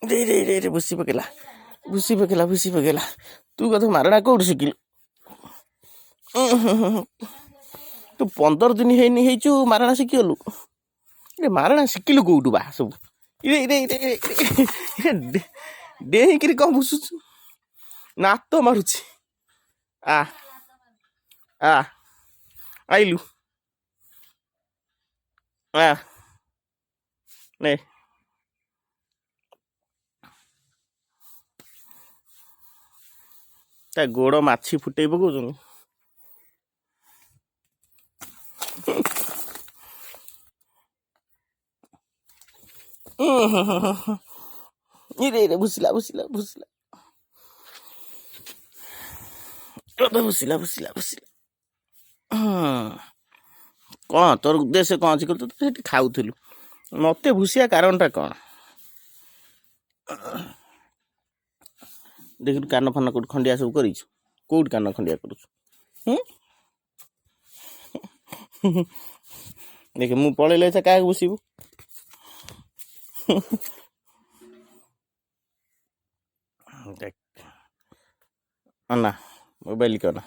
ରେ ରେ ରେ ରେ, ଭୁସି ପକେଇଲା, ଭୁସି ପକେଇଲା, ଭୁସି ପକେଇଲା। ତୁ କଥା ମାରଣା କୋଉଠି ଶିଖିଲୁ? ତୁ 15 ଦିନ ହେଇନି ହେଇଛୁ, ମାରଣା ଶିଖିଗଲୁ? ଏ ମାରଣା ଶିଖିଲୁ କୋଉଠୁ ବା ସବୁ? ଇରେ ଇରେ ଇରେ ଇରେ, ଡେଇଁକିରି କ'ଣ ଭୁସୁଛୁ? ନାତ ମାରୁଛି। ଆ ଆ, ଆଇଲୁ, ଆ ନେ। ତା ଗୋଡ଼ ମାଛି ଫୁଟେଇ ପକଉଛନ୍ତି। ଇରେ ଇରେ, ଭୁସିଲା ଭୁସିଲା ଭୁସିଲା, ଭୁସିଲା ଭୁସିଲା ଭୁସିଲା। କ'ଣ ତୋର ଉଦ୍ଦେଶ୍ୟ କ'ଣ ଅଛି? ତୁ ସେଠି ଖାଉଥିଲୁ, ମୋତେ ଭୁସିବା କାରଣଟା କ'ଣ? ଦେଖିଲୁ, କାନ ଫାନ କୋଉଠି ଖଣ୍ଡିଆ ସବୁ କରିଛୁ? କୋଉଠି କାନ ଖଣ୍ଡିଆ କରୁଛୁ? ଦେଖେ, ମୁଁ ପଳେଇଲେ ସେ କାହାକୁ ଭୁସିବୁ? ଦେଖ, ଅନା ମୋବାଇଲ କନା।